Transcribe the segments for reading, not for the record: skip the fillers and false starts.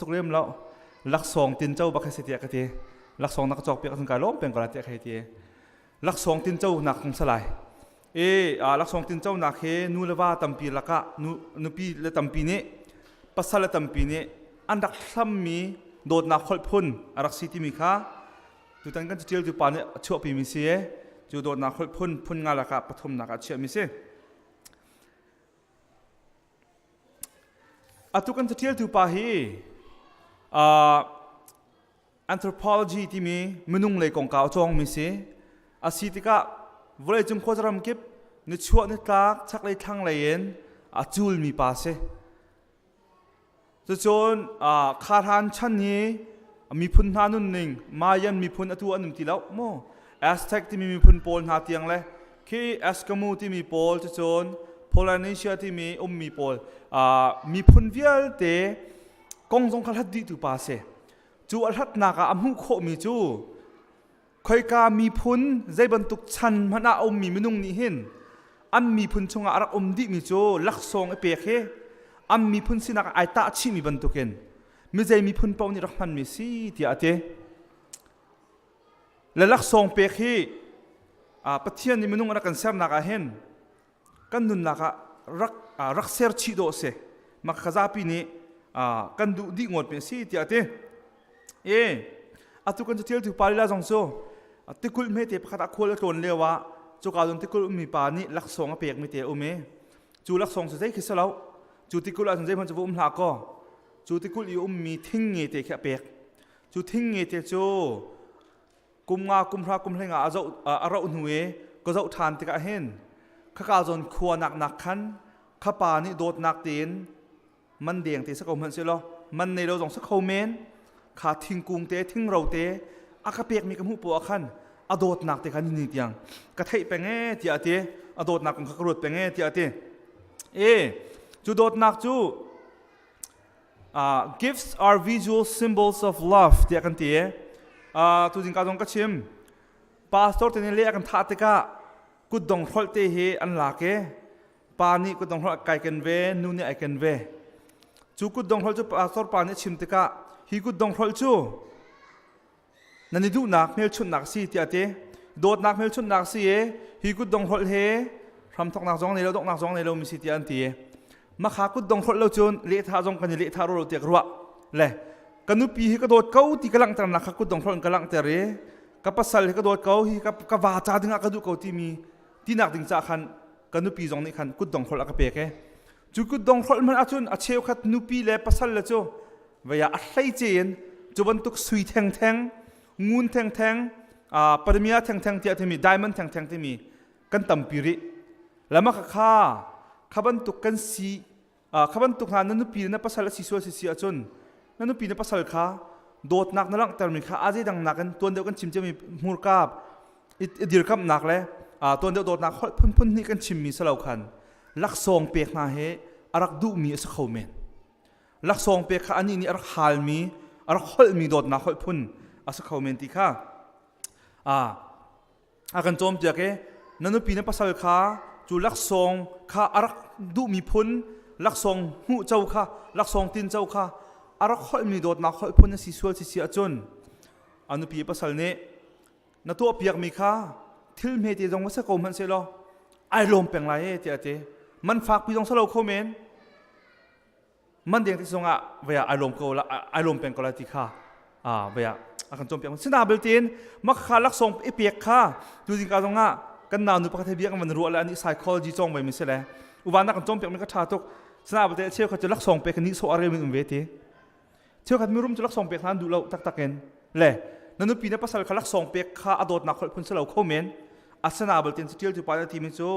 tuk lem lo. Laksawng tinco bak si tiah ka ti. Laksawng na ka cawk piak ahcun kai lawm peng ko lai tiah ka hei ti. Laksawng tinco nak kong salai. E laksawng tinco nak he nu le va tampi lakah nu nupi le tampi nih pasal le tampi nih an rak hlammi dawtnak holh phun a rak si timi kha tutan kan catialtu pa nih a chuahpimi si e cu dawtnak holh phun phun nga lakah pathumnak ah chiahmi si. Atu kan catialtu pa hi anthropology timi minung lei kongkau a cawngmi si. A si tikah vawleicung khuazaram kip nichuah nitlak chaklei thlanglei in a culmi pa si. Cucun kharhan chan hi miphun hna nunning Mayan miphun atu an um ti lo mu. Aztec timi miphun pawl hna tiang le khi Eskimo timi pawl cucun Polynesia timi ummi pawl miphun vialte kong zong kha hlat dihtu pa si. Cu a hlatnak ah a hmuh khawhmi cu khoika miphun zei bantuk chan hmanh ah a ummi minung nih hin an miphun chungah a rak um dihmi cu laksawng i pek hi an miphun sinak ah ai tah chihmi bantukin mizei miphun paoh nih rak hmanmi si tiah a ti. Le laksawng pek hi Pathian nih minung a rak kan sernak ah hin kan nunnak ah rak rak ser chih dawh si mak kha zapi nih kan duh dih ngawt mi si tiah ti e atu kan thil tu pa lila zong cu tikulh hmete pakhat ah khual a tlawn lio ah cuka zon tikulh ummi pa nih laksawng a pek mi te um i cu laksawng cu zei khi si lo cu tikulh ah cun zeihmanh cu va um hlah kaw cu tikulh i ummi thing nge te khi a pek cu thing nge te cu kum nga kum hra kum hlei nga a zoh a roh hnu i ka zoh ṭhan tikah hin khaka zawn khua nak nak khan khapa nih dawtnak tein man deng te sa ko hmanh selaw man nei lo zong sa kho men kha thingkung te thingro te a ka pek mi ka hmuh poah khan a dawtnak te kha ni ni tiang ka theih peng e tiah a ti a dawtnak kong kha ka ruat peng e tiah a ti e cu dawtnak cu Gifts are visual symbols of love tiah kan ti. Tuzing ka zong ka chim. Pastor te nih le a kan thah tikah kutdong hrolh te hi an lak i pa nih kutdong hrolh kai ken ve, nu nih ai ken ve. Cu kutdong hrolh cu pastor pa nih a chim tikah hi kutdong hrolh cu nan i duhnak hmelchunhnak si tiah ti dawtnak hmelchunhnak si i hi kutdong hrolh he hramthoknak zong nei lo donghnak zong nei lo mi si tiah an ti makha kutdong hrolh lo cun lehtha zong kan i lehtha ro lo tiah ka ruah le ka nupi hi ka dawt ko ti ka langhternak kha kutdong hrolh in ka langhter i ka pasal hi ka dawt ko hi ka va ca dingah ka duh ko timi tinak ding ca khan ka nupi zong nih khan kutdong hrolh a ka pek e cu kutdong hrolh hmanh ahcun a cheukhat nupi le pasal le cu vei ah a hleice in cu bantuk sui thengtheng ngun thengtheng paramia thengtheng tiah timi diamond thengtheng timi kan tampi rih lama kha kha kha bantuk kan si kha bantuk hna na nupi na pasal a si sual si si ahcun na nupi na pasal kha dawtnak na langhtermi kha a zeidang nakin tuan deuh kan chim ciami hmurka i dirkamhnak le tuan deuh dawtnak holh phunphun nih kan chimmi salo khan laksawng pek hna he a rak duhmi a si kho men laksawng pek kha anih nih a rak halmi a rak holhmi dawtnak holh phun a si kho men ti kha a kan cawnpiak i na nupi na pasal kha cu laksawng kha a rak duhmi phun laksawng hmuh co kha laksawng tin co kha a rak holhmi dawtnak holh phun a si sual si si ahcun a nupi pasal nih na tuahpiakmi kha thil hmete zong va si ko hmanh sehlaw ai lawm peng lai e tiah a ti man fakpi zong si lo kho men man deng ti zongah vaya ai lawm ko la ai lawm peng ko lai ti kha a vaya a kan cawnpiak sina beltin makha laksawng i pek kha tuzing ka zongah kan nau nu pakhat he bia kan van ruah le ani psychology cawng ve mi si le uwan na kan cawnpiak mi ka tha tuk sina belte cheu khat cu laksawng pek ni so arel min um ve ti cheukhat mirum cu laksawng pek hna an duh lo taktak in le na nupi na pasal kha laksawng pek kha a dawtnak holh phun si lo kho men asana beltin cu tial tu pa na ti mi cu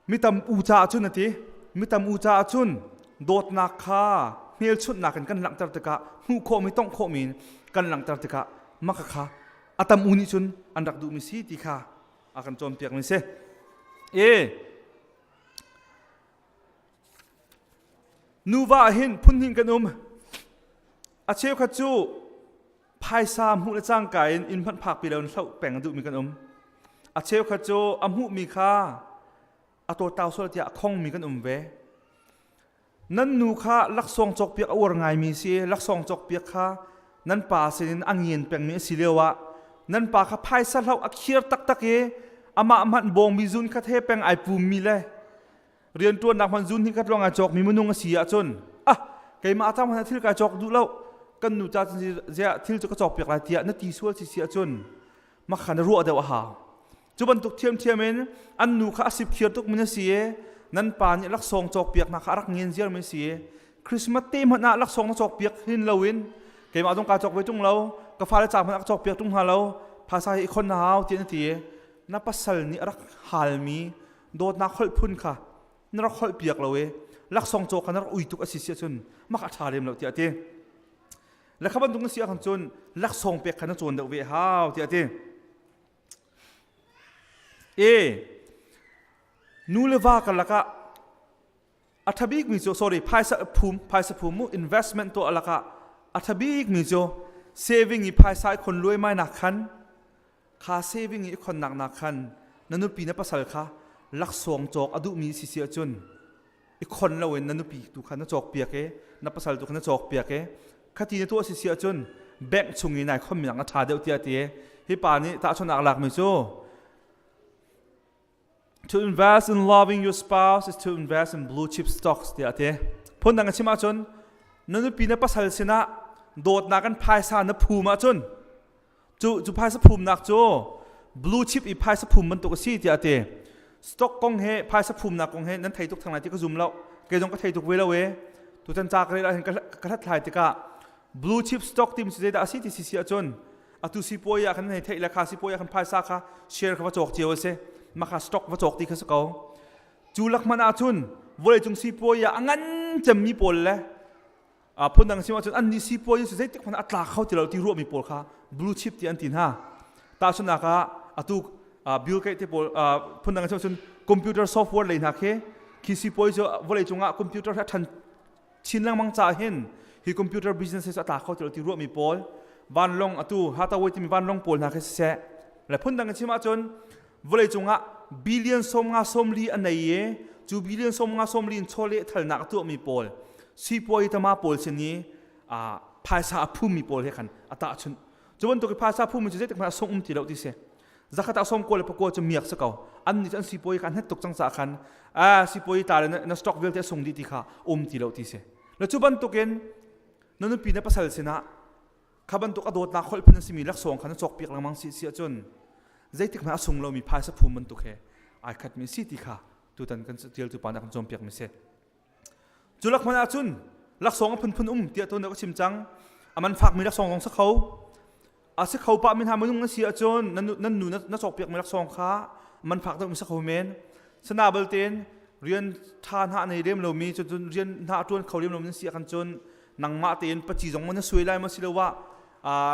Mi tam u caah cun a ti. Mi tam u caah cun dawtnak kha hmelchunhnak in kan langhter tikah hmuh khawhmi tongh khawhmi in kan langhter tikah maka kha a tam u nih cun an rak duhmi si ti kha a kan cawnpiakmi si. E nuva ah hin phun hnih kan um. A cheukhat cu phaisa hmuh le cangka in inn hmanh phakpi lo in hloh peng a duhmi kan um. A cheukhat cu a hmuhmi kha a tawtau sual tiah a khongmi kan um ve. Nan nu kha laksawng cawkpiak a uar ngaimi si, laksawng cawkpiak kha nan pa sinin a ngen pengmi a si lioah nan pa kha phaisa hloh a khiar taktak i amah hmanh bawngbi zun khat he peng ai pummi le rianṭuannak hmanh zun hi khat lawng ai cawkmi minung a si ahcun ah keimah ta hmanh thil kai cawk duh lo kan nu ca ziah thil cu ka cawk piak lai tiah na ti sual si si ahcun makha na ruah deuh a hau. Cu bantuk thiamthiam in an nu kha a sipkhiar tuk mi na si i nan pa nih laksawng cawkpiaknak kha a rak ngen ziar mi si i Christmas te hmanh ah laksawng na cawkpiak hin loin keimah zong kaa cawk ve ṭung lo, ka fale ca hmanh ah ka cawkpiak ṭung hna lo, phaisa hi i khon na hau tiah na ti i na pasal nih a rak halmi dawtnak holh phun kha na rak holh piak lo i laksawng cawk kha na rak ui tuk a si si ahcun mak a ṭha lem lo tiah a ti. Le kha bantuk na si ahkhan cun laksawng pek kha na cawn deuh ve hau tiah a ti. E nu le va karlak ah a ṭha bikmi cu, sorry, phaisa phum, phaisa phum mu, investment tuah lakah a ṭha bikmi cu saving i phaisa i khon luaimai nak khan, kha saving i khonnak nak khan na nupi na pasal kha laksawng cawk a duhmi si si ahcun i khon loin na nupi tu kha na cawk piak i na pasal tu kha na cawk piak i khati na tuah si si ahcun bank chung i nai khonmi nak a ṭha deuh tiah ti. Hi pa nih tahchunhnak lakmi cu, "To invest in loving your spouse is to invest in blue chip stocks," tiah a ti. Phundang a chim ahcun na nupi na pasal sinah dawtnak in phaisa na phum ahcun cu cu phaisa phumnak cu blue chip i phaisa phum bantuk a si tiah a ti. Stock kong he phaisa phumnak kong he nan thei tuk thang lai ti ka zum lo, kei zong ka thei tuk ve lo e. Tutan ca ka rel ahhin ka hlathlai tikah blue chip stock tim si zeidah a si ti si si ahcun atu sipuai ah kan hei theih le kha sipuai ah kan phaisa kha share kha va cawk cio a si, mah kha stock va cawk ti kha si ko. Cu lak hmanh ahcun vawleicung sipuai ah a ngan cemmi pawl le phundang sim ahcun annih sipuai cu zeitik hmanh a tla kho ti lo ti ruahmi pawl kha blue chip ti an ti hna. Tahchunhnak ah atu Bill Gates te pawl, phundang sim ahcun computer software lei hna khi, khi sipuai cu vawleicung ah computer hi a ṭhan chin lengmang caah hin hi computer business cu a tla kho ti lo ti ruahmi pawl, vanlong, atu Hathaway timi vanlong pawl hna khi siseh le phundang in chim ahcun vawleicung ah billion 50 40 a nei i cu billion 50 40 in chawleh thalnak a tuahmi pawl, sipuai tama pawl sin i phaisa a phummi pawl he khan a tahchunh. Cu bantuk i phaisa phummi cu zeitik hmanh a sung um ti lo ti si. 100 ah 99 cu miak si ko. An nih cu an sipuai kha an het tuk cang caah khan a sipuai ta le na stock vialte a sung dih ti kha um ti lo ti si. Le cu bantukin na nupi na pasal sinah kha bantuk a dawtnak holh phun a simi laksawng kha na cawkpiak lengmang si si ahcun zeitik hmanh a sung lomi phaisa phum bantuk he ai khatmi si ti kha tutan kan tialtu pa nih a kan cawnpiakmi si. Cu lak hmanh ahcun laksawng a phunphun um tiah tuan ka chim cang. A man fakmi laksawng zong si kho. A si kho pah mi hna minung na si ahcun nan nu na cawkpiakmi laksawng kha man fak deuh mi si kho men. Sana baltein rian ṭha hna nei lem lomi, cun rian hna a ṭuan kho lem lomi na si ahkhan cun nangmah tein paci zong maw na suai lai maw, siloah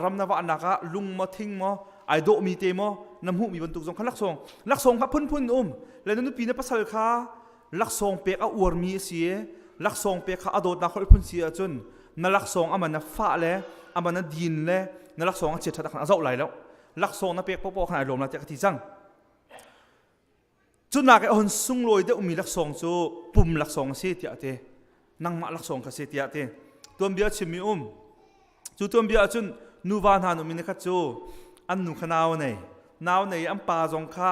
ram na vahnak ah lung maw, thing maw, ai dawhmi te maw na hmuhmi bantuk zong kha laksawng, laksawng kha phunphun um le na nupi na pasal kha laksawng pek a uarmi a si i laksawng pek kha a dawtnak holh phun si ahcun na laksawng a man a fah le a man a din le na laksawng a chiat ṭhat ah khan a zoh lai lo, laksawng na pek paohpaoh khan ai lawm lai tiah ka ti cang. Cu nak i a hun sunglawi deuhmi laksawng cu pum laksawng a si tiah a ti. Nangmah laksawng kha si tiah a ti. Tuanbia chimmi um. Cu tuanbia ahcun nuva hna nu mi khat cu an nu kha nau a nei. Nau nei an pa zong kha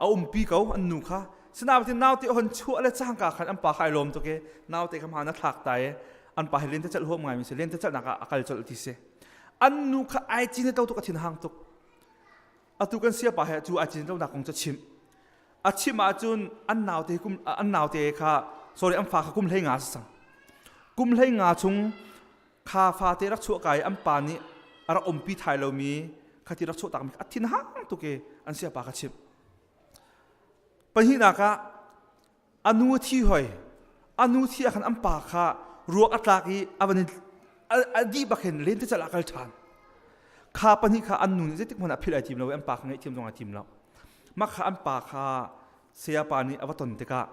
a umpi ko an nu kha. Sinain naute a hun chuah le cangka khan an pa kha ai lawm tuk i naute kha hmaan a thlak ta i an pa hi lentecelh huam ngaimi si, lentecelhnak ah a kal colh ti si. An nu kha ai cin to tuk, a thin hang tuk. Atu kan siapa he cu ai cin lonak kong cu chimh a chimh ahcun an naute kum an naute kha, sorry, an fa kha kum 15 si cang. Kum 15 chung kha fate rak chuah kai an pa nih a rak umpi thai lomi khati rak chuah takmi a thin hang tuk i an siapa kha chimh. Pahnihnak ah a nu a thi hoi. A nu thi ah khan an pa kha ruak a tlak i a van a dih bak hin lentecelh ah kal ṭhan. Kha pahnih kha an nu nih zeitik hmanh ah philh ai tim lo i an pa kha ngaihthiam zong ai tim lo. Mah kha an pa kha saya pa nih a va ton tikah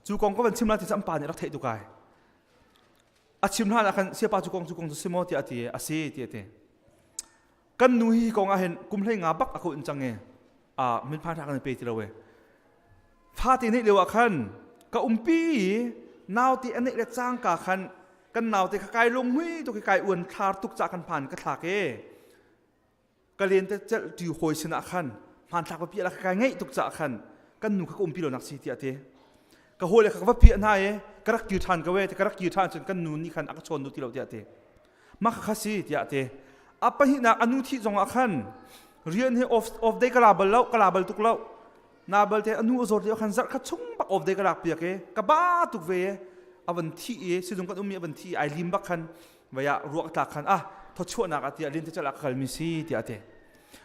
cu kong ka van chim lai ti cu an pa nih rak theih tuk ai. A chim hlan ah khan siapa cu kong cu kong cu si maw tiah a ti. A si tiah a ti. Kan nu hi kong ah hin kum 15 bak a ko in cang i a min phan kan pe ti lo e. Fate nih lio ah khan ka umpi i Naute a neih le cangka khan kan naute kha kai lungmui tuk i kai uan thlar tuk ca kan phan ka thlak e. Ka len te celh ṭi hawi sinah khan hmanthlak va piah la kai ngeih tuk caah khan kan nu kha ka umpi lo nak si tiah ti. Ka hawi le kha ka va piah hna i ka rak kir ṭhan ko e, ka rak kir ṭhan cun kan nu nih khan a ka chawn duh ti lo tiah ti. Mah kha si tiah ti. A pahnihnak a nu thih zong ah khan rian hi off, off day ka la bal lo, ka la bal tuk lo. Na balte a nu a zawt lio khan zarh khat chung bak off day ka lak piak i ka ba tuk ve i a van thi i sizung kan ummi a van thi i ai lim bak khan vaya ruak tlak khan ah thawchuahnak ah tiah lin te chala ka kalmi si tiah ati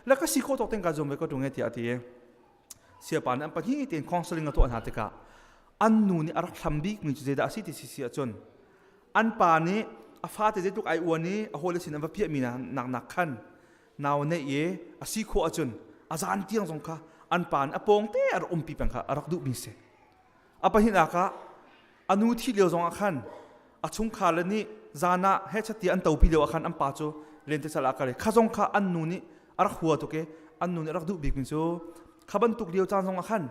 la ka si kho tok ten ka zum ve ko tung e tiah ati siapa nih an pahnih tein counseling a tuah hna tikah an nu nih a rak hlam bik mi cu zeidah a si ti si si ahcun an pa nih a fate zeitluk ai uan i a hawile sin an va piahmi nak nak khan nau neih i a si khawh ahcun a zan tiang zong kha an pa nih a pawng te a rak umpi peng kha a rak duhmi si. A pahnihnak ah a nu thih lio zong ah khan a chungkhar le nih zan ah hechat ti an topi lio ah khan an pa cu lentecelh ah kal i kha zong kha an nu nih a rak hua tuk i an nu nih a rak duh bikmi cu kha bantuk lio caan zong ah khan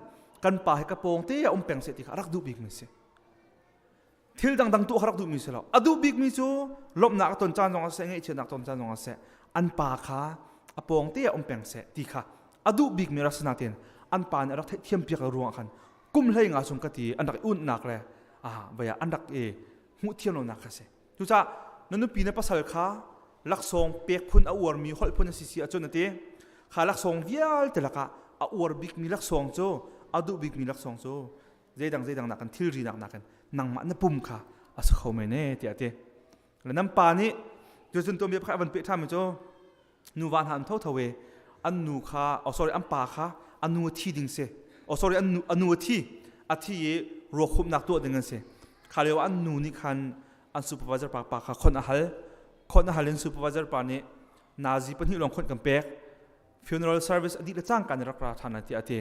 kan pa hi ka pawng te ah um peng seh ti kha a rak duh bikmi si. Thil dangdang tuah kha rak duhmi si lo. A duh bikmi cu lawmhnak a ton caan zong ah seh, ngaihchiatnak ton caan zong ah seh, an pa kha a pawng te ah um peng seh ti kha a duh bikmi rak si nain an pa nih a rak theihthiam piak lo ruangah khan kum hlei nga chung ka ti an rak i unnak le ah vaya an rak i hmuh thiam lonak kha si. Cucaah na nupi na pasal kha laksawng pek phun a uarmi holh phun a si si ahcun a ti kha laksawng vialte lakah a uar bikmi laksawng cu a duh bikmi laksawng cu zeidang zeidang nak kan thilri nak nakin nangmah na pum kha a si kho men e tiah a ti le nan pa nih cucun tuanbia pakhat a van peh ṭhan mi cu nuva hna an tho tho i an nu kha oh sorry an pa kha a nu a thi ding si oh sorry an nu a nu a thi a thi i ruakhumhnak tuah ding an si kha lio an nu nih khan an supervisor pa pa kha khon a hal khon a hal in supervisor pa nih nazi pahnih lawng khon kan pek funeral service a dih le cangka nih rak ra ṭhan lai tiah a ti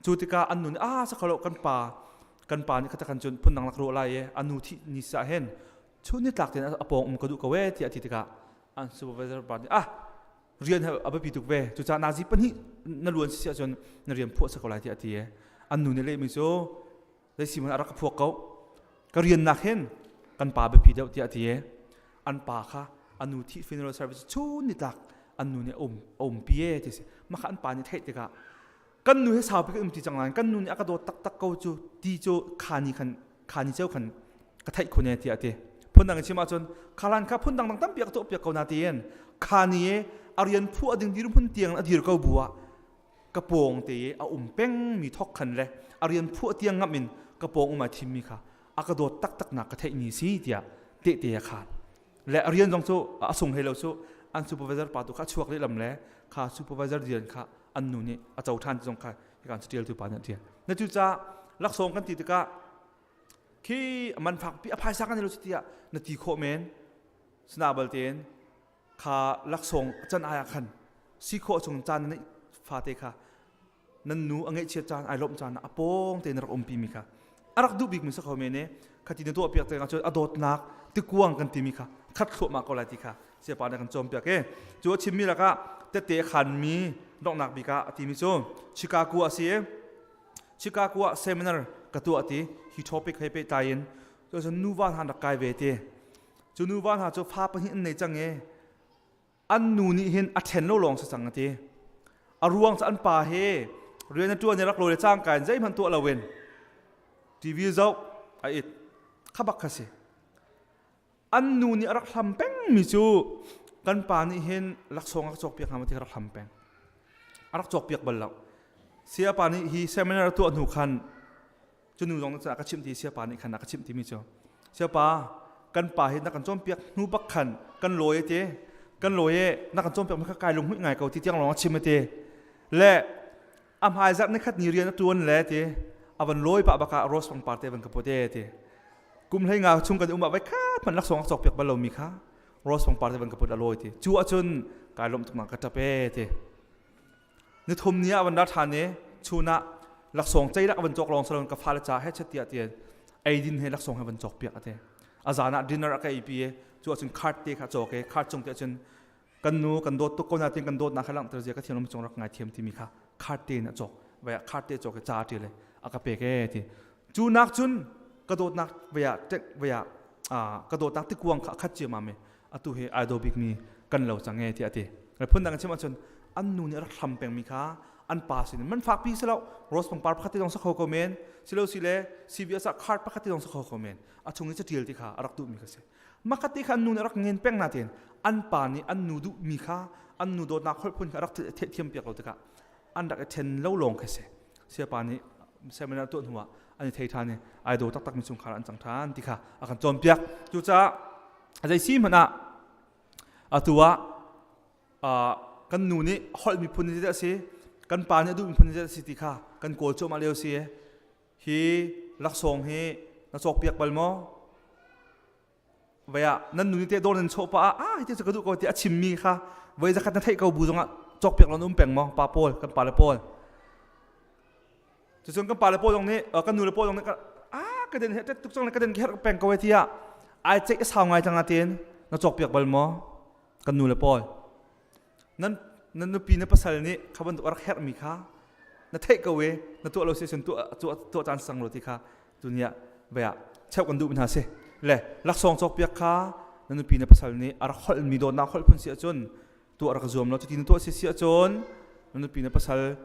Cu tikah an nu nih ah sakhalo kan pa kan pa nih khatakhan cun phundang lak ruah lai i a nu thih ni sa hin chun ni tlak tein a pawng um ka duh ko e tiah a ti tikah an supervisor pa nih ah rian he a biapi tuk ve cucaah nazi pahnih na luan si ahcun na rian phuah sa ko lai tiah a ti i an nu nih lehmi cu zei si hmanh a rak ka phuak ko ka rian nak hin kan pa biapi deuh tiah a ti i an pa kha a nu thih funeral service chun ni tlak an nu nih a um a umpi e ti si mah kha an pa nih theih tikah Kan nu he saupi kan um ti cang lai kan nu nih a ka dawt taktak ko cu ti cu khani khan khani ceu khan ka theih khun e tiah a ti. Phundang in chim ahcun khalan kha phundang dang tampi a ka tuahpiak ko na tiin khani i a rian phu a ding dirhmun tiang a dir ko bu ah ka pawng te i a um peng mi thok khan le a rian phu a tiang ngam in ka pawng um ai thim mi kha a ka dawt taktak nak ka theih ni si tiah tehte a khan. Le a rian zong cu a sung hlei lo cu an supervisor pa tu kha a chuak lehlam le kha supervisor rian kha an nu nih a co ṭhan ti zong kha hikan catialtu pa nih a ṭial. Na cucaah laksawng kan ti tikah khi man fakpi a phaisa kan lo tiah na ti khawh men sina baltein kha laksawng can ai ah khan si khawh chung caan na neih fate kha nan nu a ngaihchiat caan ai lawmh caan a pawng tein rak umpi mi kha a rak duh bik mi si kho men e khati na tuah piak te cun a dawtnak tikuang kan timi kha khat thluahmah ko lai ti kha siapa nih kan cawnpiak e cu a chimmi lakah tette khan mi donghnak bik ah a timi cu Chicago a si e Chicago ah seminar ka tuah ti hi topic he pehtlai in cun nuva hna rak kai ve ti cu nuva hna cu fa pahnih an nei cang e An nu nih hin a ṭhen lo lawng si cang a ti. A ruang cu an pa he rian a ṭuan i rak lawi le cangka in zeihmanh tuah loin TV zoh a it kha bak kha si. An nu nih a rak hlam pengmi cu kan pa nih hin laksawng a ka cawkpiak hnga maw ti kha rak hlam peng. A rak cawkpiak bal lo. Sayapa nih hi seminar a tuah hnu khan cu nu zong nih a ka chimh ti siapa nih khan a ka chimh timi cu siapa kan pa hi na kan cawnpiak hnu bak khan kan lawi te kan lawi e na kan cawnpiak mi kha kai lunghmuih ngai ko ti tiang lawng a chim te le a hmai zarh ni khat ni rian a tuan le ti a van lawi pah bakah rose pangpar te van ka put e ti kum hlei nga chung kan um ah vai khat man laksawng a cawk piak bal lomi kha rose pangpar te van ka put a lawi ti cu ahcun kai lawmh tuk ma ka tap e ti Nithum ni ah van ra ṭhan i chun ah laksawng ceilak a van cawk lawng salon ka fale ca he chet tiah tian eidin he laksawng he van cawk piak ate. A zan ah dinner a ka eipi i cu ahcun card te kha cawk i card cung te ahcun kan nu kan dawt tuk ko na tin kan dawtnak kha langhter zia ka thiam cung rak ngai thiam timi kha card te in a cawk. Vai ah card te cawk i ca ṭial i a ka pek e ti. Cu nak cun. Ka dawtnak vaya tek vaya ka dawtnak tikuang kha khat ciamam i atu hi ai daw bikmi kan lo cang e tiah a ti. Phun dang chim ahcun an nu nih a rak hlam pengmi kha an pa sin man fak pi silo rose pangpar pakhat te zong sa kho ko men silo si le CVS ah card pakhat te zong sa kho ko men a chung i catial ti kha a rak duhmi kha si. Makhat te kha an nu nih a rak ngen peng na tein an pa nih an nu duhmi kha, an nu dawtnak holh phun kha a rak thiam piak lo tikah an rak i then lo lawng kha si. Siapa nih seminar tuah hnuah an i thei ṭhan i ai daw taktak mi chungkhar an cang ṭhan ti kha a kan cawnpiak. Cucaah zei si hmanh ah atu ah kan nu nih holh miphun hi a si, kan pa nih a duh miphun hi a si ti kha kan kawl cuahmah lio si. Hi laksawng hi na cawkpiak bal maw? Vai ah nan nu nih teh dawr nan chawh pah ah, ah hi te cu ka duh ko ti a chimmi kha voi zakhat na theih ko bu zongah cawkpiak lo na um peng maw? Pa pawl, kan pa le pawl. Cucun kan pa le pawl zong nih, kan nu le pawl zong nih, ah ka den he tet tuk cang le ka den herh peng ko tiah ai ceih a sau ngai cang natin na cawkpiak bal maw? Kan nu le pawl. Nan nan nupi na pasal nih kha bantuk a rak herhmi kha na theih ko i na tuah lo si cun tuah tuah tuah caan sang lo ti kha tunia vea cheu kan duh hna si le laksawng cawkpiak kha na nupi na pasal nih a rak holhmi dawtnak holh phun si ahcun tuah rak zuam lo. Cuti na tuah si si ahcun na nupi na pasal.